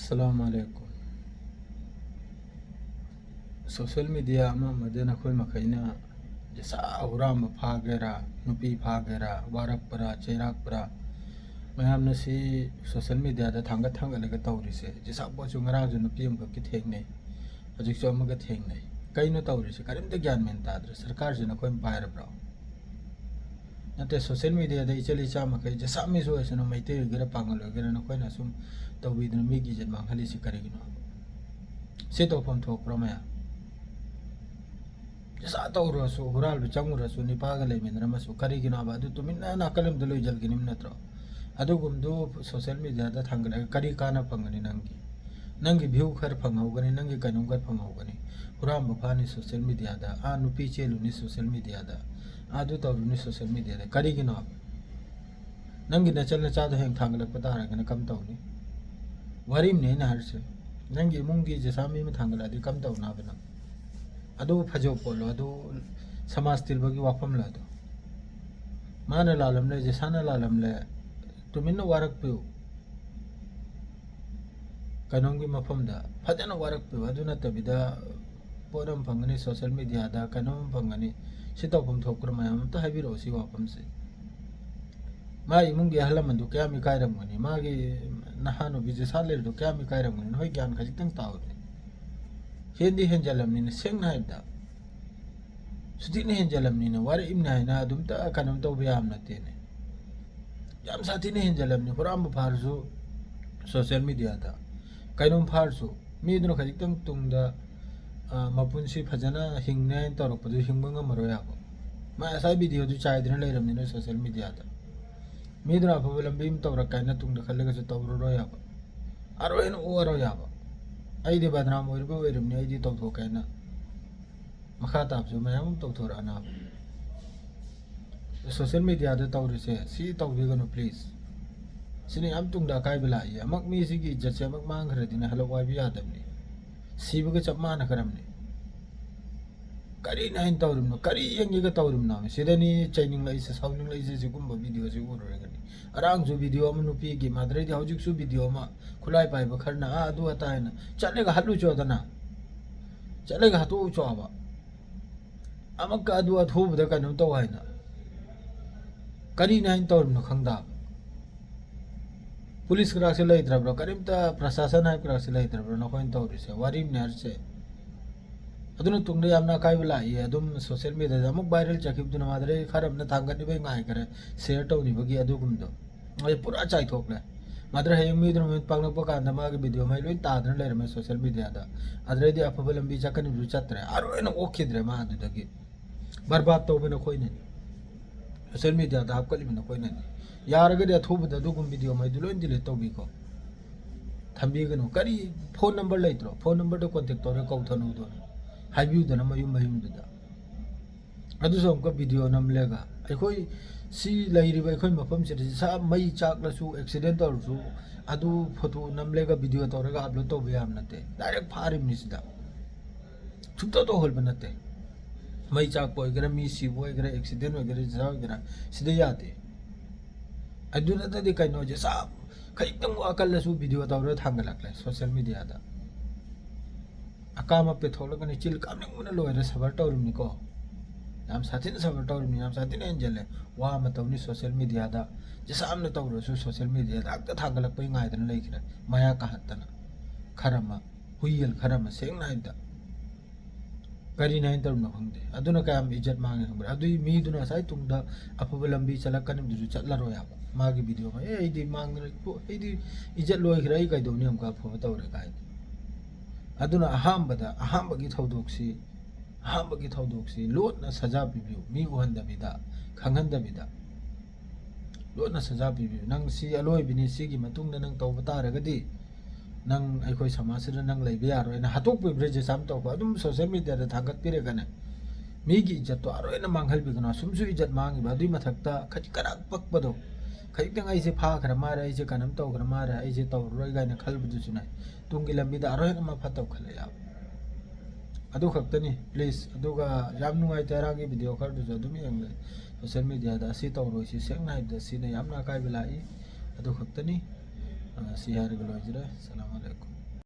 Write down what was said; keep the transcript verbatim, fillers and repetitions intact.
ꯑꯁꯂꯥꯃꯨ ꯑꯂꯥꯏꯀꯨꯝ꯫ Social media ꯑꯃ ꯑꯃꯗ ꯅꯈꯣꯏ ꯃꯈꯩꯅ ꯖꯁꯥ ꯍꯨꯔꯥꯟꯕ ꯐꯥꯒꯦꯔꯥ, ꯅꯨꯄꯤ ꯐꯥꯒꯦꯔꯥ, ꯋꯥꯔꯛꯄ꯭ꯔꯥ, ꯆꯩꯔꯥꯛꯄ꯭ꯔꯥ, ꯃꯌꯥꯝꯅ ꯁꯤ ꯁꯣꯁꯦꯜ ꯃꯤꯗꯤꯌꯥꯗ ꯊꯥꯡꯒꯠ ꯊꯥꯡꯒꯠꯂꯒ ꯇꯧꯔꯤꯁꯦ꯫ ꯖꯁꯥ ꯄꯣꯠꯁꯨ ꯉꯔꯥꯡꯁꯨ ꯅꯨꯄꯤ ꯑꯃꯈꯛꯀꯤ ꯊꯦꯡꯅꯩ, ꯍꯧꯖꯤꯛꯁꯨ ꯑꯃꯒ ꯊꯦꯡꯅꯩ꯫ ꯀꯩꯅꯣ ꯇꯧꯔꯤꯁꯦ? ꯀꯔꯤꯝꯇ ꯒ꯭ꯌꯥꯟ ꯃꯦꯟ ꯇꯥꯗ꯭ꯔꯦ꯫ ꯁꯔꯀꯥꯔꯁꯤ ꯅꯈꯣꯏꯅ ꯄꯥꯏꯔꯕ꯭ꯔꯣ? ꯅꯠꯇꯦ, ꯁꯣꯁꯦꯜ ꯃꯤꯗꯤꯌꯥꯗ ꯏꯆꯜ ꯏꯆꯥ ꯃꯈꯩ, ꯖꯁꯥꯃꯤꯁ ꯑꯣꯏꯁꯅꯨ, ꯃꯩꯇꯩ ꯑꯣꯏꯒꯦꯔꯥ, ꯄꯥꯡꯒꯜ ꯑꯣꯏꯒꯦꯔꯥ, ꯅꯈꯣꯏꯅ ꯁꯨꯝ ꯇꯧꯕꯤꯗꯨꯅ ꯃꯤꯒꯤ ꯏꯖꯠ ꯃꯥꯡꯍꯜꯂꯤꯁꯤ ꯀꯔꯤꯒꯤꯅꯣ ꯍꯥꯏꯕ? ꯁꯤ ꯇꯧꯐꯝ ꯊꯣꯛꯄ꯭ꯔꯣ ꯃꯌꯥꯝ? ꯖꯁꯥ ꯇꯧꯔꯨꯔꯁꯨ, ꯍꯨꯔꯥꯜꯕ ꯆꯪꯉꯨꯔꯁꯨ, ꯅꯤꯄꯥꯒ ꯂꯩꯃꯤꯟꯅꯔꯝꯃꯁꯨ, ꯀꯔꯤꯒꯤꯅꯣ ꯍꯥꯏꯕ? ꯑꯗꯨ ꯇꯨꯃꯤꯟꯅ ꯅꯥꯀꯜ ꯑꯃꯗ ꯂꯣꯏꯁꯤꯟꯒꯅꯤꯕ ꯅꯠꯇ꯭ꯔꯣ? ꯑꯗꯨꯒꯨꯝꯗꯨ ꯁꯣꯁꯦꯜ ꯃꯤꯗꯤꯌꯥꯗ ꯊꯥꯡꯒꯠꯂꯒ ꯀꯔꯤ ꯀꯥꯟꯅ ꯐꯪꯒꯅꯤ ꯅꯪꯒꯤ? ꯅꯪꯒꯤ ꯚ꯭ꯌꯨ ꯈꯔ ꯐꯪꯍꯧꯒꯅꯤ, ꯅꯪꯒꯤ ꯀꯩꯅꯣꯝ ꯈꯔ ꯐꯪꯍꯧꯒꯅꯤ꯫ ꯍꯨꯔꯥꯟꯕ ꯐꯥꯅꯤ ꯁꯣꯁꯦꯜ ꯃꯤꯗꯤꯌꯥꯗ, ꯑꯥ ꯅꯨꯄꯤ ꯆꯦꯜꯂꯨꯅꯤ ꯁꯣꯁꯦꯜ ꯃꯤꯗꯤꯌꯥꯗ, ꯑꯥ ꯑꯗꯨ ꯇꯧꯔꯨꯅꯤ ꯁꯣꯁꯦꯜ ꯃꯤꯗꯤꯌꯥꯗ꯫ ꯀꯔꯤꯒꯤꯅꯣ ꯍꯥꯏꯕ? ꯅꯪꯒꯤ ꯅꯆꯜ ꯅꯆꯥꯗꯣ ꯍꯌꯦꯡ ꯊꯥꯡꯒꯠꯂꯛꯄ ꯇꯥꯔꯒꯅ ꯀꯝ ꯇꯧꯅꯤ? ꯋꯥꯔꯤꯝꯅꯦ ꯑꯩꯅ ꯍꯥꯏꯔꯤꯁꯦ꯫ ꯅꯪꯒꯤ ꯏꯃꯨꯡꯒꯤ ꯖꯁꯥꯃꯤ ꯑꯃ ꯊꯥꯡꯒꯠꯂꯛꯑꯗꯤ ꯀꯝ ꯇꯧꯅꯕ ꯅꯪ? ꯑꯗꯨ ꯐꯖꯕ ꯄꯣꯠꯂꯣ? ꯑꯗꯨ ꯁꯃꯥꯖ ꯇꯤꯜꯕꯒꯤ ꯋꯥꯐꯝꯂꯣ ꯑꯗꯣ? ꯃꯥꯅ ꯂꯥꯜꯂꯝꯂꯦ, ꯖꯁꯥꯅ ꯂꯥꯜꯂꯝꯂꯦ, ꯇꯨꯃꯤꯟꯅ ꯋꯥꯔꯛꯄꯤꯌꯨ꯫ ꯀꯩꯅꯣꯝꯒꯤ ꯃꯐꯝꯗ ꯐꯖꯅ ꯋꯥꯔꯛꯄꯤꯌꯨ꯫ ꯑꯗꯨ ꯅꯠꯇꯕꯤꯗ ꯄꯣꯠ ꯑꯃ ꯐꯪꯒꯅꯤ ꯁꯣꯁꯦꯜ ꯃꯤꯗꯤꯌꯥꯗ, ꯀꯩꯅꯣꯝ ꯑꯃ ꯐꯪꯒꯅꯤ, ꯁꯤ ꯇꯧꯐꯝ ꯊꯣꯛꯄ꯭ꯔꯥ? ꯃꯌꯥꯝ ꯑꯝꯇ ꯍꯥꯏꯕꯤꯔꯛꯑꯣ ꯁꯤ ꯋꯥꯐꯝꯁꯦ꯫ ꯃꯥ ꯏꯃꯨꯡꯒꯤ ꯑꯍꯜ ꯂꯃꯟꯗꯨ ꯀꯌꯥꯝ ꯏꯀꯥꯏꯔꯝꯒꯅꯤ? ꯃꯥꯒꯤ ꯅꯍꯥꯅꯨꯕꯤ ꯖꯁꯥ ꯂꯩꯔꯤꯗꯨ ꯀꯌꯥꯝ ꯏꯀꯥꯏꯔꯝꯒꯅꯤ? ꯅꯈꯣꯏ ꯒ꯭ꯌꯥꯟ ꯈꯖꯤꯛꯇꯪ ꯇꯥꯎꯅꯦ꯫ ꯍꯦꯟꯗꯤ ꯍꯦꯟꯖꯜꯂꯝꯅꯤꯅ, ꯁꯦꯡꯅ ꯍꯥꯏꯕꯗ ꯁꯨꯇꯤꯅ ꯍꯦꯟꯖꯜꯂꯝꯅꯤꯅ, ꯋꯥꯔꯛꯏꯝꯅꯤ ꯍꯥꯏꯅ ꯑꯗꯨꯝꯇ ꯀꯩꯅꯣꯝ ꯇꯧꯕ ꯌꯥꯕ ꯅꯠꯇꯦꯅꯦ꯫ ꯌꯥꯝ ꯁꯥꯊꯤꯅ ꯍꯦꯟꯖꯜꯂꯝꯅꯤ꯫ ꯍꯨꯔꯥꯟꯕ ꯐꯥꯔꯁꯨ ꯁꯣꯁꯦꯜ ꯃꯤꯗꯤꯌꯥꯗ, ꯀꯩꯅꯣꯝ ꯐꯥꯔꯁꯨ ꯃꯤꯗꯨꯅ ꯈꯖꯤꯛꯇꯪ ꯇꯨꯡꯗ, ꯑ, ꯃꯄꯨꯟꯁꯤ ꯐꯖꯅ ꯍꯤꯡꯅꯤ ꯍꯥꯏꯅ ꯇꯧꯔꯛꯄꯗꯨ ꯍꯤꯡꯕ ꯉꯝꯃꯔꯣꯏ ꯍꯥꯏꯕ꯫ ꯃꯥ ꯉꯁꯥꯏ ꯚꯤꯗꯤꯑꯣꯗꯨ ꯆꯥꯏꯗꯅ ꯂꯩꯔꯕꯅꯤꯅ ꯁꯣꯁꯦꯜ ꯃꯤꯗꯤꯌꯥꯗ꯫ ꯃꯤꯗꯨꯅ ꯑꯐꯕ ꯂꯝꯕꯤ ꯑꯃ ꯇꯧꯔꯛꯀꯦ ꯍꯥꯏꯅ ꯇꯨꯡꯗ ꯈꯜꯂꯒꯁꯨ ꯇꯧꯔꯔꯣꯏ ꯍꯥꯏꯕ꯫ ꯑꯔꯣꯏ ꯍꯥꯏꯅ ꯑꯣꯛꯑꯔꯣꯏ ꯍꯥꯏꯕ꯫ ꯑꯩꯗꯤ ꯕꯗꯅꯥꯝ ꯑꯣꯏꯔꯤꯕ ꯑꯣꯏꯔꯤꯕꯅꯤ, ꯑꯩꯗꯤ ꯇꯧꯊꯣꯛꯀꯦ ꯍꯥꯏꯅ꯫ ꯃꯈꯥ ꯇꯥꯕꯁꯨ ꯃꯌꯥꯝ ꯑꯃ ꯇꯧꯊꯣꯔꯛꯑꯅꯕ꯫ ꯁꯣꯁꯦꯜ ꯃꯤꯗꯤꯌꯥꯗ ꯇꯧꯔꯤꯁꯦ ꯁꯤ ꯇꯧꯕꯤꯒꯅꯨ please꯫ ꯁꯤꯅ ꯌꯥꯝ ꯇꯨꯡꯗ ꯑꯀꯥꯏꯕ ꯂꯥꯛꯏ꯫ ꯑꯃꯛ ꯃꯤꯁꯤꯒꯤ ꯏꯖꯠꯁꯦ ꯑꯃꯛ ꯃꯥꯡꯈ꯭ꯔꯗꯤꯅꯦ ꯍꯜꯂꯛꯑꯣ ꯍꯥꯏꯕ ꯌꯥꯗꯕꯅꯤ꯫ ꯁꯤꯕꯒ ꯆꯞ ꯃꯥꯟꯅꯈ꯭ꯔꯕꯅꯤ꯫ ꯀꯔꯤꯅꯣ ꯑꯩꯅ ꯇꯧꯔꯤꯕꯅꯣ? ꯀꯔꯤ ꯌꯦꯡꯒꯦꯒ ꯇꯧꯔꯤꯕꯅꯣ? ꯁꯤꯗꯅꯤ ꯆꯩꯅꯤꯡꯂꯛꯏꯁꯦ, ꯁꯥꯎꯅꯤꯡꯂꯛꯏꯁꯦ꯫ ꯁꯤꯒꯨꯝꯕ ꯚꯤꯗꯤꯑꯣꯁꯤ ꯎꯔꯨꯔꯒꯅꯤ꯫ ꯑꯔꯥꯡꯁꯨ ꯚꯤꯗꯤꯑꯣ ꯑꯃ ꯅꯨꯄꯤꯒꯤ, ꯃꯥꯗ꯭ꯔꯩꯗꯤ ꯍꯧꯖꯤꯛꯁꯨ ꯚꯤꯗꯤꯑꯣ ꯑꯃ ꯈꯨꯠꯂꯥꯏ ꯄꯥꯏꯕ ꯈꯔꯅ, "ꯑꯥ, ꯑꯗꯨ ꯑꯇꯥ" ꯍꯥꯏꯅ ꯆꯠꯂꯒ ꯍꯠꯂꯨꯆꯣꯗꯅ, ꯆꯠꯂꯒ ꯍꯥꯠꯇꯣꯛꯎꯆꯣ ꯍꯥꯏꯕ꯫ ꯑꯃꯨꯛꯀ ꯑꯗꯨ ꯑꯊꯨꯕꯗ ꯀꯩꯅꯣꯝ ꯇꯧ ꯍꯥꯏꯅ꯫ ꯀꯔꯤꯅꯣ ꯍꯥꯏꯅ ꯇꯧꯔꯤꯕꯅꯣ ꯈꯪꯗꯕ꯫ ꯄꯨꯂꯤꯁ ꯀꯔꯥꯛꯁꯦ ꯂꯩꯇ꯭ꯔꯕ꯭ꯔꯣ? ꯀꯔꯤꯝꯇ ꯄ꯭ꯔꯁꯥꯁꯟ ꯍꯥꯏꯕ ꯀꯔꯥꯛꯁꯦ ꯂꯩꯇ꯭ꯔꯕ꯭ꯔꯣ? ꯅꯈꯣꯏꯅ ꯇꯧꯔꯤꯁꯦ ꯋꯥꯔꯤ ꯃꯌꯥꯝꯁꯦ꯫ ꯑꯗꯨꯅ ꯇꯨꯡꯗ ꯌꯥꯝꯅ ꯑꯀꯥꯏꯕ ꯂꯥꯛꯏ꯫ ꯑꯗꯨꯝ ꯁꯣꯁꯤꯌꯦꯜ ꯃꯦꯗꯤꯌꯥꯗ ꯑꯃꯨꯛ ꯚꯥꯏꯔꯦꯜ ꯆꯠꯈꯤꯕꯗꯨꯅ ꯃꯥꯗ꯭ꯔꯩ ꯈꯔ ꯑꯃꯅ ꯊꯥꯡꯒꯠꯅꯤꯡꯕꯩ ꯉꯥꯏꯈꯔꯦ, ꯁꯤꯌꯔ ꯇꯧꯅꯤꯡꯕꯒꯤ ꯑꯗꯨꯒꯨꯝꯕꯗꯣ꯫ ꯑꯗꯩ ꯄꯨꯔꯥ ꯆꯥꯏꯊꯣꯛꯂꯦ꯫ ꯃꯥꯗ꯭ꯔꯩ ꯍꯌꯦꯡ ꯃꯤꯗꯨꯅ ꯃꯃꯤꯠ ꯄꯥꯡꯂꯛꯄ ꯀꯥꯟꯗ ꯃꯥꯒꯤ ꯚꯤꯗꯤꯑꯣ ꯃꯩ ꯂꯣꯏ ꯇꯥꯗꯅ ꯂꯩꯔꯝꯃꯦ ꯁꯣꯁꯤꯌꯦꯜ ꯃꯦꯗꯤꯌꯥꯗ꯫ ꯑꯗꯨꯗꯩꯗꯤ ꯑꯐꯕ ꯂꯝꯕꯤ ꯆꯠꯀꯅꯤꯕꯁꯨ ꯆꯠꯇ꯭ꯔꯦ, ꯑꯔꯣꯏꯅ ꯑꯣꯛꯈꯤꯗ꯭ꯔꯦ ꯃꯥ ꯑꯗꯨꯗꯒꯤ꯫ ꯕꯔꯕꯥꯗ ꯇꯧꯕ ꯅꯈꯣꯏꯅꯅꯤ, ꯁꯣꯁꯤꯌꯦꯜ ꯃꯦꯗꯤꯌꯥꯗ ꯍꯥꯞꯀꯠꯂꯤꯕ ꯅꯈꯣꯏꯅꯅꯤ꯫ ꯌꯥꯔꯒꯗꯤ ꯑꯊꯨꯕꯗ ꯑꯗꯨꯒꯨꯝꯕ ꯚꯤꯗꯤꯑꯣ ꯃꯩꯗꯨ ꯂꯣꯏ ꯗꯤꯂꯤꯠ ꯇꯧꯕꯤꯀꯣ, ꯊꯝꯕꯤꯒꯅꯨ꯫ ꯀꯔꯤ ꯐꯣꯟ ꯅꯝꯕꯔ ꯂꯩꯇ꯭ꯔꯣ? ꯐꯣꯟ ꯅꯝꯕꯔꯗ ꯀꯣꯟꯇꯦꯛ ꯇꯧꯔꯒ ꯀꯧꯊꯅꯧꯗꯅ, ꯍꯥꯏꯕꯤꯌꯨꯗꯅ ꯃꯌꯨꯝ ꯃꯌꯨꯝꯗꯨꯗ꯫ ꯑꯗꯨꯁꯨ ꯑꯃꯨꯛꯀ ꯚꯤꯗꯤꯑꯣ ꯅꯝꯂꯒ ꯑꯩꯈꯣꯏ ꯁꯤ ꯂꯩꯔꯤꯕ ꯑꯩꯈꯣꯏ ꯃꯐꯝꯁꯤꯗ ꯁꯥ ꯃꯩ ꯆꯥꯛꯂꯁꯨ, ꯑꯦꯛꯁꯤꯗꯦꯟ ꯇꯧꯔꯁꯨ, ꯑꯗꯨ ꯐꯣꯇꯣ ꯅꯝꯂꯒ ꯚꯤꯗꯤꯑꯣ ꯇꯧꯔꯒ ꯑꯞꯂꯣꯗ ꯇꯧꯕ ꯌꯥꯕ ꯅꯠꯇꯦ꯫ ꯗꯥꯏꯔꯦꯛ ꯐꯥꯔꯤꯕꯅꯤ ꯁꯤꯗ꯫ ꯁꯨꯡꯇꯧ ꯇꯧꯍꯟꯕ ꯅꯠꯇꯦ꯫ ꯃꯩ ꯆꯥꯛꯄ ꯑꯣꯏꯒꯦꯔꯥ, ꯃꯤ ꯁꯤꯕ ꯑꯣꯏꯒꯦꯔꯥ, ꯑꯦꯛꯁꯤꯗꯦꯟ ꯑꯣꯏꯒꯦꯔꯥ, ꯖꯤꯖꯥ ꯑꯣꯏꯒꯦꯔꯥ, ꯁꯤꯗ ꯌꯥꯗꯦ꯫ ꯑꯗꯨ ꯅꯠꯇꯗꯤ ꯀꯩꯅꯣꯁꯦ ꯁꯥ ꯈꯖꯤꯛꯇꯪ ꯋꯥ ꯀꯜꯂꯁꯨ ꯚꯤꯗꯤꯑꯣ ꯇꯧꯔꯒ ꯊꯥꯡꯒꯠꯂꯛꯂꯦ ꯁꯣꯁꯤꯌꯦꯜ ꯃꯦꯗꯤꯌꯥꯗ꯫ ꯑꯀꯥꯝ ꯑꯄꯦ ꯊꯣꯛꯂꯛꯀꯅꯤ, ꯆꯤꯜ ꯀꯥꯝꯅꯤꯡꯕꯅ ꯂꯣꯏꯔꯦ, ꯁꯐꯔ ꯇꯧꯔꯤꯕꯅꯤꯀꯣ꯫ ꯌꯥꯝ ꯁꯥꯊꯤꯅ ꯁꯐꯔ ꯇꯧꯔꯤꯕꯅꯤ, ꯌꯥꯝ ꯁꯥꯊꯤꯅ ꯍꯦꯟꯖꯜꯂꯦ꯫ ꯋꯥ ꯑꯃ ꯇꯧꯅꯤ ꯁꯣꯁꯤꯌꯦꯜ ꯃꯦꯗꯤꯌꯥꯗ, ꯖꯁꯥꯝꯅ ꯇꯧꯔꯁꯨ ꯁꯣꯁꯤꯌꯦꯜ ꯃꯦꯗꯤꯌꯥꯗ ꯍꯦꯛꯇ ꯊꯥꯡꯒꯠꯂꯛꯄꯩ ꯉꯥꯏꯗꯅ ꯂꯩꯈ꯭ꯔꯦ, ꯃꯌꯥ ꯀꯥꯍꯠꯇꯅ꯫ ꯈꯔ ꯑꯃ, ꯍꯨꯏ ꯌꯦꯜ ꯈꯔ ꯑꯃ, ꯁꯦꯡꯅ ꯍꯥꯏꯕꯗ꯫ ꯀꯔꯤꯅꯣ ꯍꯥꯏꯅ ꯇꯧꯔꯤꯅꯣ ꯈꯪꯗꯦ꯫ ꯑꯗꯨꯅ ꯀꯌꯥꯝ ꯏꯖꯠ ꯃꯥꯡꯉꯦ ꯈꯪꯕ꯭ꯔꯥ? ꯑꯗꯨꯏ ꯃꯤꯗꯨꯅ ꯉꯁꯥꯏ ꯇꯨꯡꯗ ꯑꯐꯕ ꯂꯝꯕꯤ ꯆꯠꯂꯛꯀꯅꯤꯗꯨꯁꯨ ꯆꯠꯂꯔꯣꯏ ꯍꯥꯏꯕ꯫ ꯃꯥꯒꯤ ꯚꯤꯗꯤꯑꯣ ꯑꯃ, "ꯑꯦ, ꯑꯩꯗꯤ ꯃꯥꯡꯗꯅ, ꯑꯩꯗꯤ ꯏꯖꯠ ꯂꯣꯏꯈ꯭ꯔꯦ, ꯑꯩ ꯀꯩꯗꯧꯅꯤ ꯑꯃꯨꯛꯀ ꯑꯐꯕ ꯇꯧꯔꯦ" ꯀꯥꯏꯅ꯫ ꯑꯗꯨꯅ ꯑꯍꯥꯟꯕꯗ, ꯑꯍꯥꯟꯕꯒꯤ ꯊꯧꯗꯣꯛꯁꯤ, ꯑꯍꯥꯟꯕꯒꯤ ꯊꯧꯗꯣꯛꯁꯤ ꯂꯣꯠꯅ ꯁꯖꯥ ꯄꯤꯕꯤꯌꯨ, ꯃꯤ ꯎꯍꯟꯗꯕꯤꯗ, ꯈꯪꯍꯟꯗꯕꯤꯗ꯫ ꯂꯣꯠꯅ ꯁꯖꯥ ꯄꯤꯕꯤꯌꯨ꯫ ꯅꯪ ꯁꯤ ꯑꯂꯣꯏꯕꯤꯅꯤ, ꯁꯤꯒꯤ ꯃꯇꯨꯡꯗ ꯅꯪ ꯇꯧꯕ ꯇꯥꯔꯒꯗꯤ ꯅꯪ ꯑꯩꯈꯣꯏ ꯁꯃꯥꯖꯁꯤꯗ ꯅꯪ ꯂꯩꯕ ꯌꯥꯔꯣꯏꯅ ꯍꯥꯠꯇꯣꯛꯄꯤꯕ꯭ꯔꯥ ꯖꯦꯁꯥꯝ ꯇꯧꯕ? ꯑꯗꯨꯝ ꯁꯣꯁꯤꯌꯦꯜ ꯃꯦꯗꯤꯌꯥꯗ ꯊꯥꯡꯒꯠꯄꯤꯔꯒꯅꯦ, ꯃꯤꯒꯤ ꯏꯖꯠꯇꯣ ꯑꯔꯣꯏꯅ ꯃꯥꯡꯍꯜꯕꯤꯒꯅꯨ꯫ ꯑꯁꯨꯝꯁꯨ ꯏꯖꯠ ꯃꯥꯡꯉꯤꯕ, ꯑꯗꯨꯏ ꯃꯊꯛꯇ ꯈꯖꯤꯛ ꯈꯔꯥꯛ ꯄꯛꯄꯗꯣ, ꯈꯖꯤꯛꯇꯪ ꯑꯩꯁꯦ ꯐꯥꯈ꯭ꯔ ꯃꯥꯔꯦ, ꯑꯩꯁꯦ ꯀꯩꯅꯣꯝ ꯇꯧꯈ꯭ꯔ ꯃꯥꯔꯦ, ꯑꯩꯁꯦ ꯇꯧꯔꯔꯣꯏ ꯀꯥꯏꯅ ꯈꯜꯕꯗꯨꯁꯨꯅꯦ, ꯇꯨꯡꯒꯤ ꯂꯝꯕꯤꯗ ꯑꯔꯣꯏꯅ ꯑꯃ ꯐꯠꯇꯕ ꯈꯜꯂ ꯌꯥꯕ꯫ ꯑꯗꯨ ꯈꯛꯇꯅꯤ, please꯫ ꯑꯗꯨꯒ ꯌꯥꯝ ꯅꯨꯡꯉꯥꯏꯇꯦ, ꯏꯔꯥꯡꯒꯤ video ꯈꯔꯗꯨꯁꯨ ꯑꯗꯨꯝ ꯌꯦꯡꯂꯦ social media ꯗ꯫ ꯑꯁꯤ ꯇꯧꯔꯣꯏꯁꯤ, ꯁꯦꯡꯅ ꯍꯥꯏꯕꯗ ꯁꯤꯅ ꯌꯥꯝꯅ ꯑꯀꯥꯏꯕ ꯂꯥꯛꯏ꯫ ꯑꯗꯨ ꯈꯛꯇꯅꯤ꯫ ꯑ, ꯁꯤ ꯍꯥꯏꯔꯒ ꯂꯣꯏꯖꯔꯦ꯫ ꯁꯂꯥꯝ ꯑꯂꯩꯀꯨꯝ꯫